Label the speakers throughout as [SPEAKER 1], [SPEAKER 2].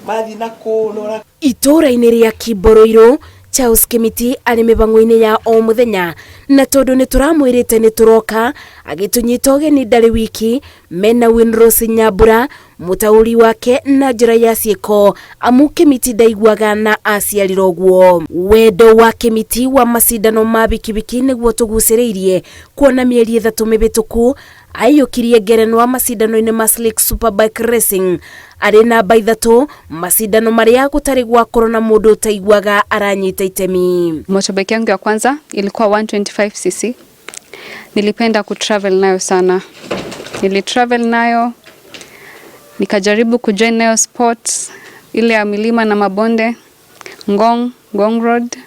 [SPEAKER 1] Mathiĩ na kũu nora.
[SPEAKER 2] Itũũra-inĩ rĩa Kimbũrũirũ, Charles Kĩmiti arĩ mĩhang'o-inĩ ya o mũthenya na tondũ nĩ tũramwĩrĩte nĩ tũroka agĩtũnyita ũgeni ndarĩ wiki mena Winrose Nyambura mũtaũri wake na njĩra ya ciĩko amu Kĩmiti ndaiguaga na aciarirwo ũguo. Wendo wa Kĩmiti wa macindano ma bikibiki nĩguo tũgucĩrĩirie kuona mĩeri 3 mĩhĩtũku aiyũkirie ngerenwa macindano-inĩ ma Slick Superbike Racing arĩ namba 3 macindano marĩa gũtarĩ gwakorwo na mũndũ ũtaiguaga aranyita itemi.
[SPEAKER 3] Motorbike yangu ya kwanza ilikuwa 125cc. Nilipenda kutravel nayo sana. Nilitravel nayo, nikajaribu kujoin nayo sports ile ya milima na mabonde, Ngong, Ngong Road.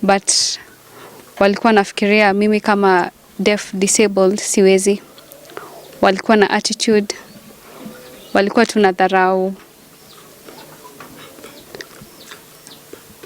[SPEAKER 3] But walikuwa nafikiria mimi kama deaf disabled siwezi. Walikuwa na attitude, walikuwa tunadharau.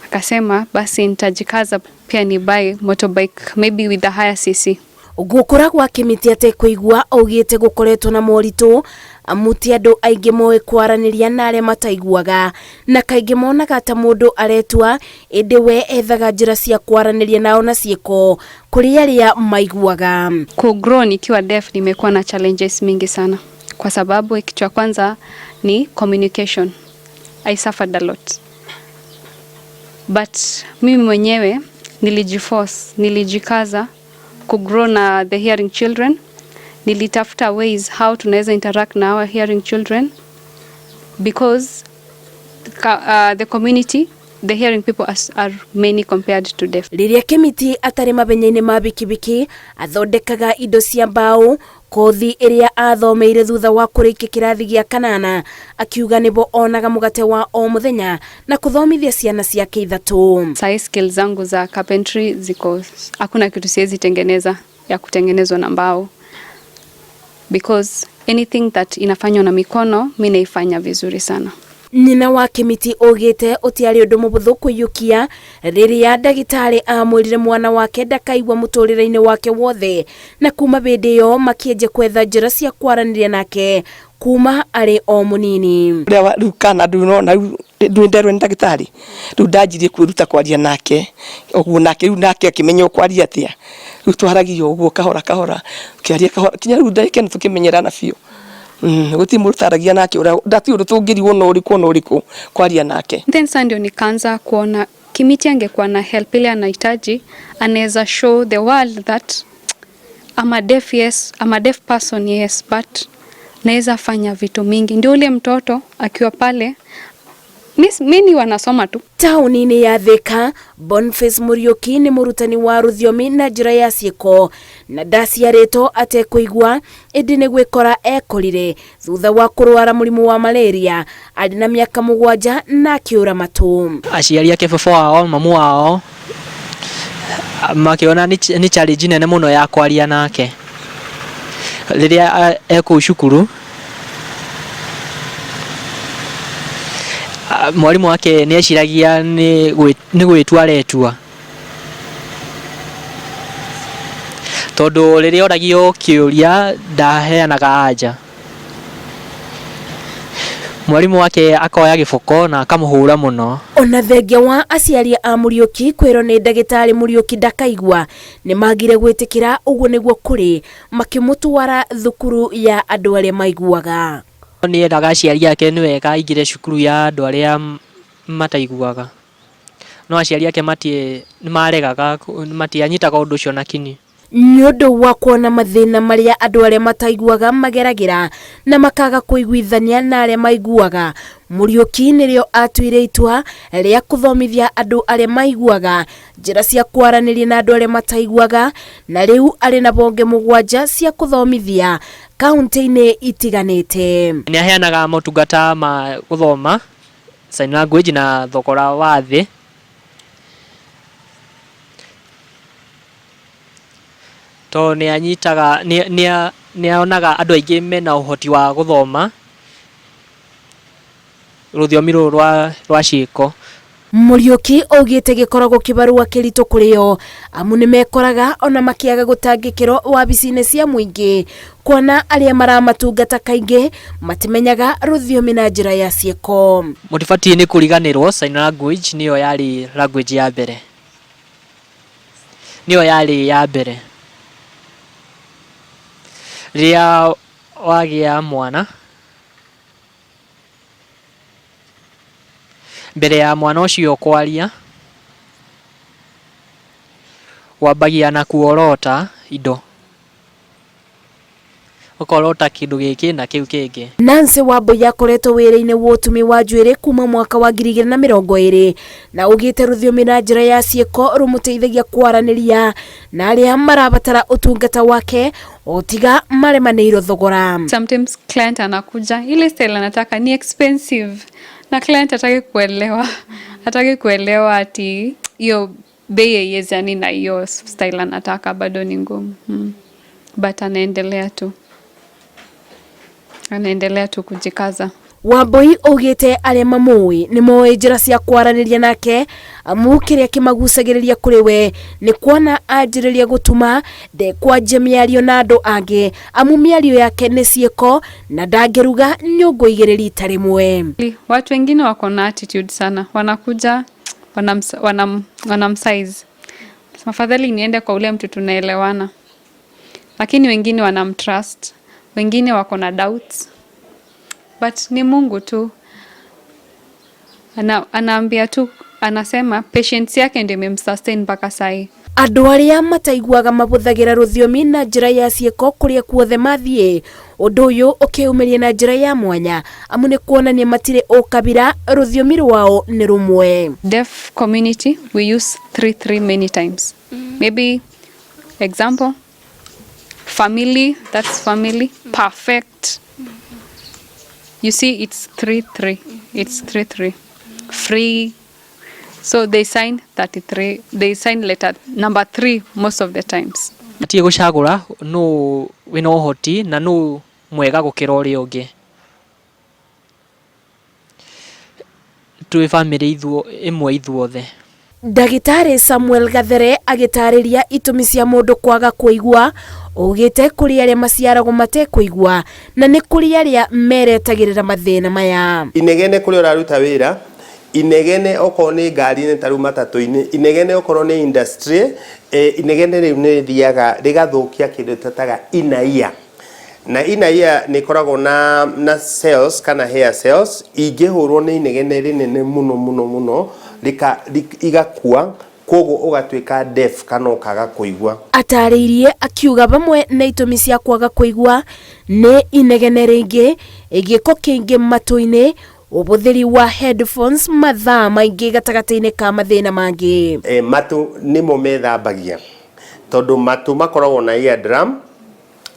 [SPEAKER 3] Akasema basi nitajikaza pia ni buy motorbike maybe with a higher cc.
[SPEAKER 2] Gũkũra gwa Kĩmiti atekũigua augĩte gũkoretwo na moritũ amu ti andũ aingĩ moĩ kwaranĩria na arĩa mataiguaga na kaingĩ monaga ta mũndũ aretua ĩndĩ we ethaga njĩra cia kwaranĩria nao na ciĩko kũrĩ arĩa maiguaga.
[SPEAKER 3] Kugrow nikiwa deaf nimekuwa na challenges mingi sana kwa sababu kitu cha kwanza ni communication. I suffered a lot. But mimi mwenyewe nilijiforce, nilijikaza kugrow na the hearing children. Nilitafuta ways how tunaweza interact na our hearing children because the community, the hearing people are many compared to deaf.
[SPEAKER 2] Rĩrĩa Kĩmiti atarĩ mabenya-inĩ ma bikibiki athondekaga indo cia mbaũ kothi ĩrĩa athomeire thutha wa kũrĩkia kĩrathi gĩa kanana akiuga nĩbo onaga mũgate wa o mũthenya na kũthomithia ciana ciake 3.
[SPEAKER 3] Sahi skills zangu za carpentry ziko, hakuna kitu siwezi tengeneza ya kutengenezwa na mbao because anything that inafanywa na mikono mi naifanya vizuri sana.
[SPEAKER 2] Nyina wa Kĩmiti augĩte ũtiarĩ ũndũ mũhũthũ kũiyũkia rĩrĩa ndagĩtarĩ amwĩrire mwana wake ndakaigua mũtũrĩre-inĩ wake wothe na kuma hĩndĩ ĩyo makĩanjia kwetha njĩra cia kwaranĩria nake kuma arĩ o mũnini.
[SPEAKER 1] Ũrĩa rĩu kana ndũ nona rĩu ndũ nderwo nĩ ndagĩtarĩ rĩu ndanjirie kwĩruta kwaria nake ũguo nake rĩu nake akĩmenya ũkwaria atĩa rĩu twaragia ũguo kahora kahora kĩaria kahora kinya rĩu ndagĩka ĩno tũkĩmenyerana biũ. Gũtirĩ mũndũ taragia nake ũrĩa ndati ũndũ tũngĩrigwo na ũrĩkũ na ũrĩkũ kwaria nake.
[SPEAKER 3] Then sasa ndio nikaanza kuona Kimiti angekuwa na help ile anahitaji, anaweza show the world that I'm a deaf, yes, I'm a deaf person, yes, but naweza fanya vitu mingi. Ndio ule mtoto akiwa pale mimi wanasoma tu.
[SPEAKER 2] Taũni-inĩ ya Thika, Boniface Muriuki nĩ mũrutani wa rũthiomi na njĩra ya ciĩko na ndaciarĩtwo atekũigua ĩndĩ nĩ gwĩkora ekorire thutha wa kũrwara mũrimũ wa malaria arĩ na mĩaka 7 na akĩũra matũ.
[SPEAKER 4] Aciari ake baba wao mamu wao makĩona nĩ challenge nene mũno ya kwaria nake rĩrĩa ekũu cukuru. Mwalimu wake nĩ eciragia nĩ gwĩtua aretua tondũ rĩrĩa oragio kĩũria ndaheanaga anja. Mwalimu wake akoya gĩboko na akamũhũra mũno.
[SPEAKER 2] Ona thengia wa aciari a Muriuki kwĩrwo nĩ ndagĩtarĩ Muriuki ndakaigua nĩ magire gwĩtĩkĩra ũguo nĩguo kũrĩ makĩmũtwara thukuru ya andũ arĩa maiguaga.
[SPEAKER 4] Nĩ endaga aciari ake nĩ wega aingĩre cukuru ya andũ arĩa mataiguaga no aciari ake nĩ maregaga matianyitaga ũndũ ũcio na kinyi.
[SPEAKER 2] Nĩ ũndũ wa kuona mathĩna marĩa andũ arĩa mataiguaga mageragĩra na makaga kũiguithania na arĩa maiguaga, Muriuki nĩrĩo atuire itua rĩa kũthomithia andũ arĩa maiguaga njĩra cia kwaranĩria na andũ arĩa mataiguaga na rĩu arĩ na bonge 7 cia kũthomithia kaunti-inĩ itiganĩte.
[SPEAKER 4] Nĩ aheanaga motungata ma gũthoma sign language na thogora wa thĩ. Tondũ nĩ anyitaga, nĩ onaga andũ aingĩ mena ũhoti wa gũthoma rũthiomi rũrũ rwa ciĩko.
[SPEAKER 2] Muriuki augĩte gĩkoragwo kĩbarũa kĩritũ kũrĩ o amu nĩmekoraga ona makĩaga gũtangĩkĩrwo wabici-inĩ cia mũingĩ kuona arĩa maramatungata kaingĩ matimenyaga rũthiomi na njĩra ya ciĩko.
[SPEAKER 4] Mũtibatiĩ nĩ kũriganĩrwo sign language nĩyo yarĩ language ya mbere, nĩyo yarĩ ya mbere. Rĩrĩa wagĩa mwana, mbere ya mwana ũcio kwaria, wambagia na kuorota indo. Ũkorota kĩndũ gĩkĩ na kĩu kĩngĩ.
[SPEAKER 2] Nancy Wambui akoretwo wĩra-inĩ wa ũtumi wa njuĩrĩ kuma mwaka wa 2020 na augĩte rũthiomi na njĩra ya ciĩko rũmũteithagia kwaranĩria na arĩa marabatara ũtungata wake o tiga maremanĩirwo thogora.
[SPEAKER 3] Sometimes client anakuja ile style anataka ni expensive, na client hataki kuelewa, hataki kuelewa ati hiyo bei haiwezani na hiyo style anataka, bado ni ngumu. But anaendelea tu, anaendelea tu kujikaza.
[SPEAKER 2] Wambui augĩte arĩa mamũĩ nĩ moĩ njĩra cia kwaranĩria nake amu kĩrĩa kĩmagucagĩrĩria kũrĩ we nĩ kuona anjĩrĩria gũtuma ndekwanjia mĩario na andũ angĩ amu mĩario yake nĩ ciĩko na ndangĩruga nyũngũ igĩrĩ rita rĩmwe.
[SPEAKER 3] Watu wengine wako na attitude sana, wanakuja wanamsize, afadhali niende kwa ule mtu tunaelewana, lakini wengine wanamtrust, wengine wako na doubts, but ni Mungu tu anaambia tu, anasema patience yake ndio imemsustain mpaka sahi.
[SPEAKER 2] Andũ arĩa mataiguaga mabũthagĩra rũthiomi na njĩra ya ciĩko kũrĩa kuothe mathiĩ, ũndũ ũyũ ũkĩyumĩria na njĩra ya mwanya amu nĩ kuonania matirĩ ũkabira, rũthiomi rwao nĩ rũmwe.
[SPEAKER 3] Deaf community we use 3-3 many times. Maybe example family, that's family, perfect. You see it's 3-3, it's 3-3, free. So they sign 33, they sign letter number 3 most of the times.
[SPEAKER 4] Atie gũcagũra nũ wĩna ũhoti na nũ mwega gũkĩra ũrĩa ũngĩ. Twĩ bamĩrĩ ĩmwe ithuothe.
[SPEAKER 2] Ndagĩtarĩ Samuel Gathere agĩtarĩria itũmi cia mũndũ kwaga kũigua augĩte kũrĩ arĩa maciaragwo matekũigua na nĩ kũrĩ arĩa meretagĩrĩra mathĩna maya.
[SPEAKER 5] Inegene kũrĩa ũraruta wĩra, inegene okorwo nĩ ngari-inĩ ta rĩu matatũ-inĩ, inegene okorwo nĩ industry, inegene rĩu nĩ rĩthiaga rĩgathũkia kĩndũ twĩtaga inner ear. Na inner ear nĩ ĩkoragwo na cells kana hair cells ingĩhũrwo nĩ inegene rĩnene mũno mũno mũno igakua, koguo ũgatuĩka deaf kana ũkaga kũigua.
[SPEAKER 2] Atarĩirie akiuga vamwe na itũmi cia kwaga kũigua nĩ inegene rĩingĩ, gĩko kĩingĩ matũ-inĩ, ũbũthĩri wa headphones mathaa maingĩ gatagatĩ-inĩ ka mathĩna mangĩ.
[SPEAKER 5] Matũ nĩmo methambagia tondũ matũ makoragwo na eardrum,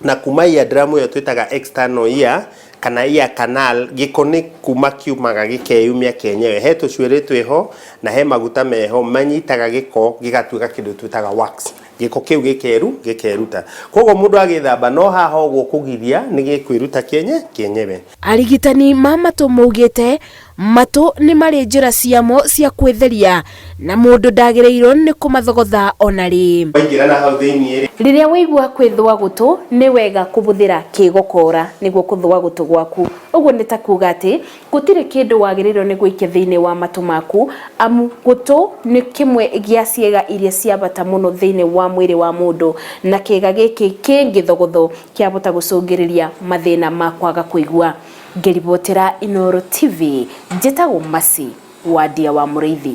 [SPEAKER 5] na kuma eardrum ĩyo twĩtaga external ear kana ear canal, gĩko nĩ kuma kiumaga gĩkeyumia kenyewe. He tũcuĩrĩ twĩho na he maguta meho manyitaga gĩko gĩgatuĩka kĩndũ twĩtaga wax. Gĩko kĩu gĩkeruta. Koguo mũndũ agĩthamba no haha ũguo kũgiria nĩ gĩkwĩruta kĩenyewe.
[SPEAKER 2] Arigitani ma matũ maugĩte matũ nĩ marĩ njĩra ciamo cia kwĩtheria na mũndũ ndagĩrĩirwo nĩ kũmathogotha ona rĩ.
[SPEAKER 5] Waingĩra na hau thĩiniĩ rĩ.
[SPEAKER 2] Rĩrĩa waigua kwĩthũa gũtũ nĩ wega kũbũthĩra kĩgokora nĩguo kũthũa gũtũ gwaku. Ũguo nĩ ta kuga atĩ gũtirĩ kĩndũ wagĩrĩirwo nĩ gũikia thĩiniĩ wa matũ maku, amu gũtũ nĩ kĩmwe gĩa ciĩga iria cia bata mũno thĩiniĩ wa mwĩrĩ wa mũndũ, na kĩĩga gĩkĩ kĩngĩthogotho kĩahota gũcũngĩrĩria mathĩna ma kwaga kũigua. Ngĩribotera Inooro TV, njĩtagwo Mercy Wandia wa Mũrĩithi.